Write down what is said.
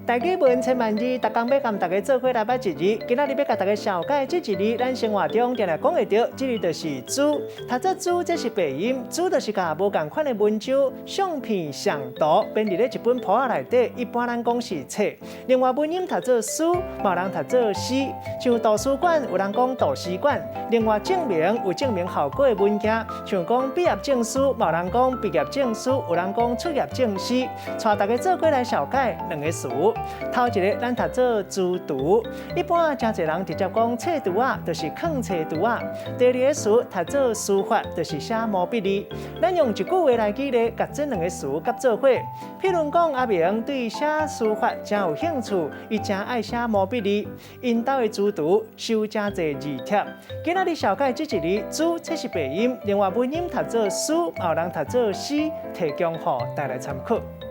台語文千萬字，逐工欲共大家做伙來捌一字。今仔日欲共大家紹介這一字，咱生活中定定講會著，這字就是書。讀做珠，這是白音，書就是共無仝款的文章、相片、相圖編佇咧一本簿仔內底，一般咱講是冊。另外文音讀做書，嘛有人讀做詩。像圖書館，有人講圖書館。另外證明有證明效果的文件，像講畢業證書，嘛有人講畢業證書，有人講出業證書。帶大家做伙來紹介兩个詞。頭一个，咱讀做書櫥，一般誠濟人直接講冊櫥仔，就是囥冊櫥仔。第二个詞讀做書法，就是寫毛筆字。咱用一句話來舉例，共這兩个詞結做伙。譬如講，阿明對寫書法誠有興趣，伊誠愛寫毛筆字。𪜶兜的書櫥收誠濟字帖。今仔日紹介這一字，書這是白音，另外文音讀做書，有人讀做詩，提供予大家參考。